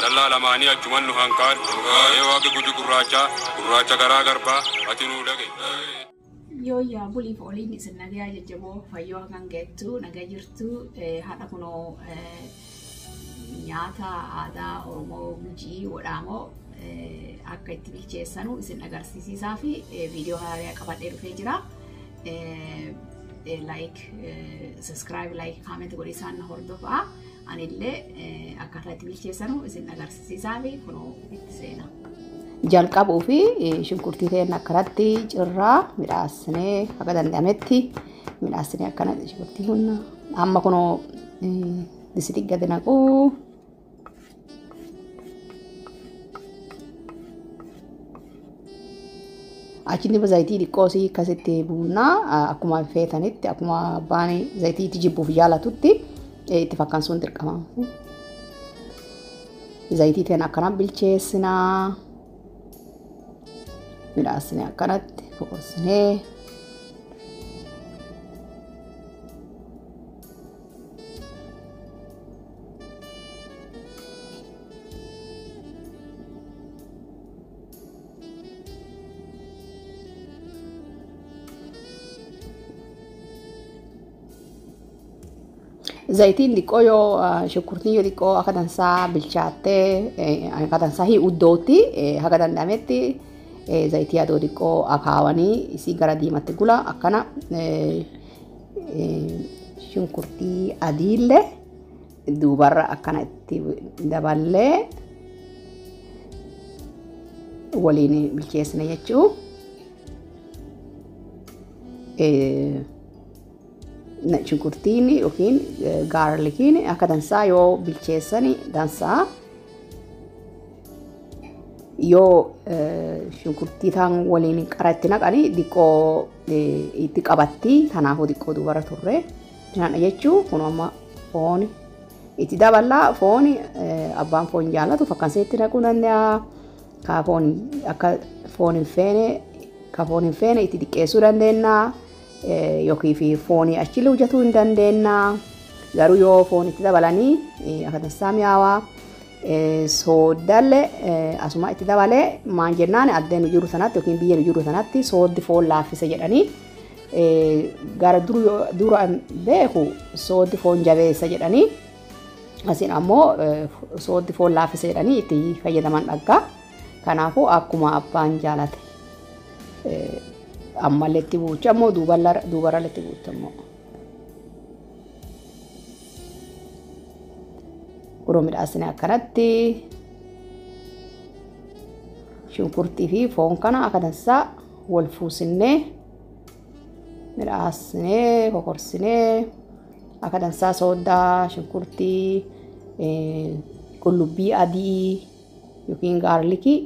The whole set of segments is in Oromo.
Dallaa lamaanii achuman nu hanqaad. Ee waaqi guji gurraacha gurraacha garaa garbaa ati nuu dhage. Yoo yaa buliif oliin isin nagayaa jajjaboo fayyoo hangan geettu nagaa jirtu haadha kunoo nyaata aadaa Oromoo Gujii Wadhaamoo akka itti bilcheessanu isin agarsiisaa fi viidiyoo haaraa qabadhee dhufee jira. Like, subscribe, like, comment godhee isaan na hordofaa. Anillee akkaataa itti bilcheessanu isin agarsiisaa fi kunoo itti seena. Jalqabuu fi shunkurtii ta'een akkanatti cirraa midhaasinee akka danda'ametti midhaasinee akkana shunkurtii kun amma kunoo disitii gadi naquu. Achitti zayitii xiqqoosii akkasitti buunaa akkuma feetanitti akkuma abbaan zayitii itti jibbuuf jaalatutti itti fakkaansuun dirqama. Zayitii ta'een akkana bilcheessinaa. Midhaasinee akkanatti foqorsinee. Zayitiin xiqqoo yoo shunkurtiin yoo xiqqoo akka dansaa bilchaattee akka dansaa hi'uddootti haga danda'ametti zayitii adoo xiqqoo akaawanii isii gara diimatti gula akkana shunkurtii adiillee duubarra akkana itti daballee waliin bilcheessine jechuu. Shunkurtiin yookiin gaarlikiin akka dansaa yoo bilcheessani dansaa yoo shunkurtii taan waliin qara itti naqanii xiqqoo itti qabatti kanaafuu xiqqoo dubara turre nyaadha jechuu. Kun amma foon itti daballaa. Foon abbaan foon jaallatu fakkansee itti naquu danda'a. Ka foon akka foon hin feene ka foon hin feene itti xiqqeessuu dandeenya. Yookiin fi foonii achillee hojjetuu hin dandeenya. Garuu yoo foon itti dabalanii akka dansaa mi'aawaa. Sooddallee asuma itti dabalee maan jennaan addee nu jiru sanatti yookiin biyya nu jiru sanatti sooddi foon laaffisa jedhanii gara dura beeku sooddi foon jabeessa jedhanii asiin ammoo sooddi foon laaffisa jedhanii itti fayyadaman dhaggaa. Kanaafuu akkuma abbaan jaalate. Ammallee itti buucha ammoo duubarra itti buucha ammoo. Kunoo midhaasine akkanatti shunkurtii fi foon kana akka dansaa wal fuusinnee midhaasinee kokorsinee akka dansaa sooddaa shunkurtii qullubbii adii yookiin gaarlikii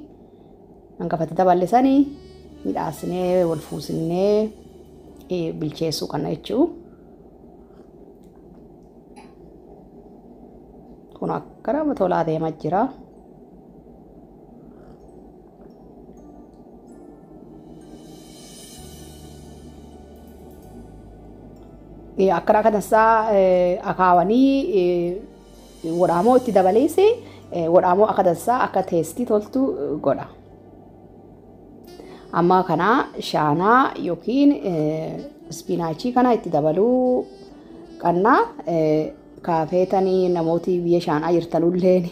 hangafatti daballisanii midhaasinee wal fuusinnee bilcheessuu qabna jechuu. Kun akka nama tolaa deemaa jira. Akkana akka dansaa akaawanii wadhaamoo itti dabalees wadhaamoo akka dansaa akka teestii toltu godha. Amma kana shaanaa yookiin ispinaachii kana itti dabaluu qabna. Kaafeetanii namooti biyya shaanaa jirtanulleen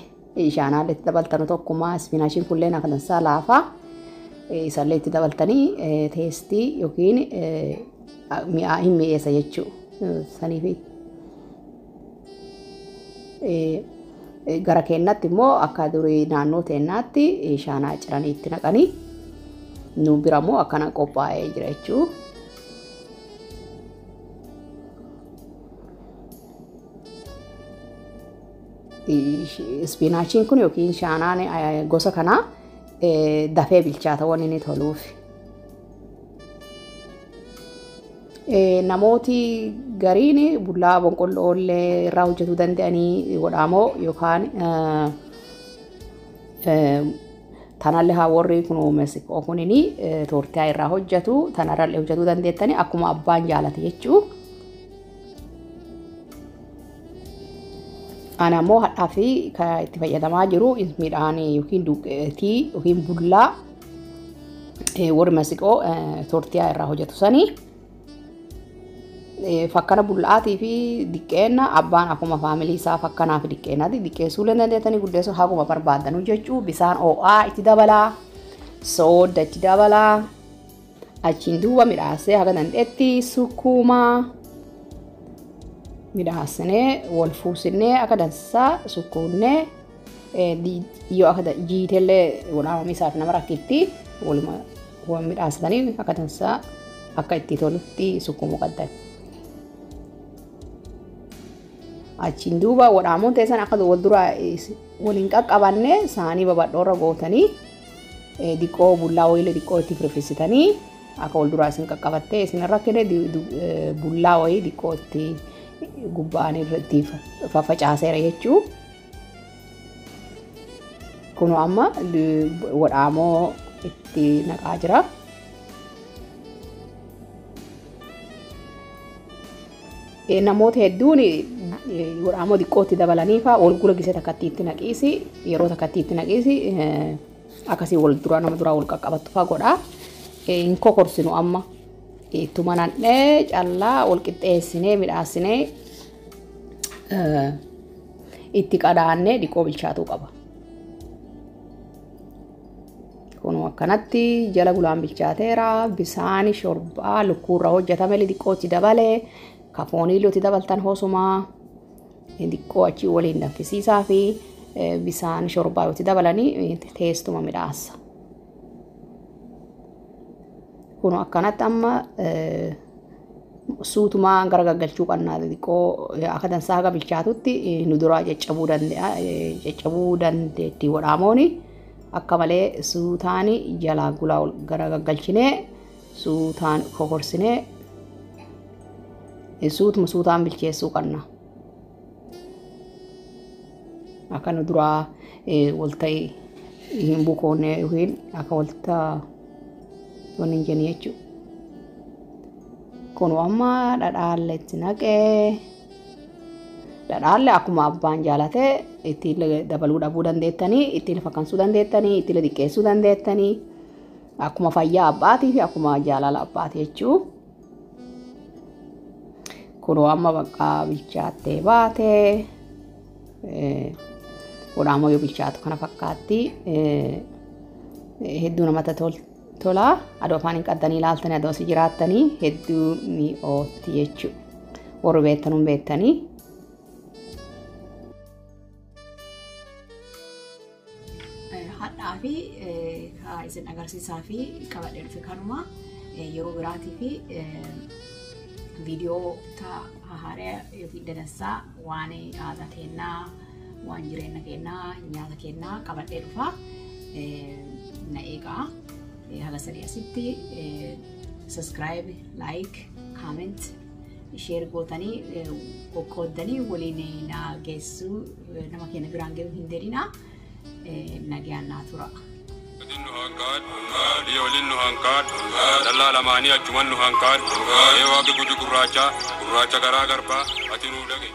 shaanaallee itti dabaltanu tokkuma ispinaachiin kunillee akka dansaa laafaa isallee itti dabaltanii teestii yookiin mi'aa hin mi'eessa jechuu. Saniif gara keenyatti immoo akka durii naannoo teenyaatti shaanaa ciranii itti naqanii nu bira immoo akkana qophaa'ee jira jechuu. Ispinaachiin kun yookiin shaanaan gosa kanaa dafee bilchaata waan inni toluuf. Namooti gariin bullaa boqqolloo illee irraa hojjetuu danda'anii godhamoo yookaan tanallee haa warri kun Meeksikoo kunini toortiyaa irraa hojjetu tanarrallee hojjetuu dandeettanii akkuma abbaan jaalate jechuu. Ani ammoo hadhaa fi kan itti fayyadamaa jiru midhaan yookiin duqeetii yookiin bullaa warri masiqoo tortiyaa irraa hojjetu sanii. Fakkana bullaatii fi diqqeenna abbaan akkuma faamilii isaa fakkanaa fi diqqeennaati. Diqqeessuu illee dandeettanii guddeessuu haguma barbaaddanuu jechuu bisaan ho'aa itti dabalaa soodda itti dabalaa achiin duuba midhaasee haga dandeetti sukkuumaa midhaasinee wal fuusinee akka dansaa sukkuunnee yoo akka jiitellee walaamamisaaf nama rakkitti waluma midhaasitanii akka dansaa akka itti tolutti sukkuumuu qabdan. Achiin duuba wadhaamuun teessan akka wal duraa waliin qaqqabanne saanii babadhoorra gootanii diqqoo bullaa wayiilee diqqoo itti firfisitanii akka wal duraa isin qaqqabattee isin rakkine bullaa wayii diqqoo itti gubbaan irratti faffacaaseera jechuu. Kun amma wadhaamoo itti naqaa jira. Namoota hedduun wadhaamoo xiqqootti dabalanii fa'aa wal gula gisee takkatti itti naqiisi yeroo takkatti itti naqiisi akkasii wal duraa nama duraa wal qaqqabattu fa'aa godha. Hin kokorsinu amma ittuma nannee callaa wal qixxeessinee midhaasinee itti qadaannee dhiqoo bilchaatuu qaba. Kun akkanatti jala gulaan bilchaateera bisaan shorbaa lukkuurra hojjetame xiqqootti dabalee kafoonii itti dabaltan hosumaa xiqqoo achii waliin danfisiisaa fi bisaan shorbaa itti dabalanii teessuma midhaassa. Kun akkanatti amma suutumaan gara gaggalchuu qabnaa xiqqoo akka dansaa haga bilchaatutti nu duraa caccabuu danda'a caccabuu dandeetti wadhaamooni akka malee suutaan jalaa gulaa gara gaggalchinee suutaan kokorsinee suutuma suutaan bilcheessuu qabna. Akka nu duraa walta'i hin bukoonne yookiin akka walta wanni hin jenne jechuudha. Kun amma dhadhaalle itti naqee dhadhaalle akkuma abbaan jaalate ittiin dabaluu dhabuu dandeettanii ittiin fakkansuu dandeettanii ittiin xiqqeessuu dandeettanii akkuma fayyaa abbaatii fi akkuma jaalala abbaatii jechuu. Kun amma bakka bilchaattee baatee wadhaamoo yoo bilchaatu kana fakkaatti hedduu namatti tola. Adoo afaan hin qaddanii ilaaltanii adoo asii jiraattanii hedduu mi'ootti jechuudha. Warri beektanuun beektanii. Hadhaa fi isin agarsiisaa fi qabadhee dhufe kanuma yeroo biraatii fi viidiyoo haaraa yookiin dadansaa waan aadaa kennaa, waan jireenya kennaa, nyaata kennaa qabadhee dhufa. Na eegaa. Haga sadii asitti subscribe, like, comment, share gootanii qoqqooddanii waliin na geessuu nama keenya biraan gahuu hin dedhinaa. Nagaan naa tura. Waliin nu hankaadhu, dallaa lamaanii achuman nu hankaadhu, ee waaqi guji gurraacha, gurraacha garaa garbaa, ati nuu dhage.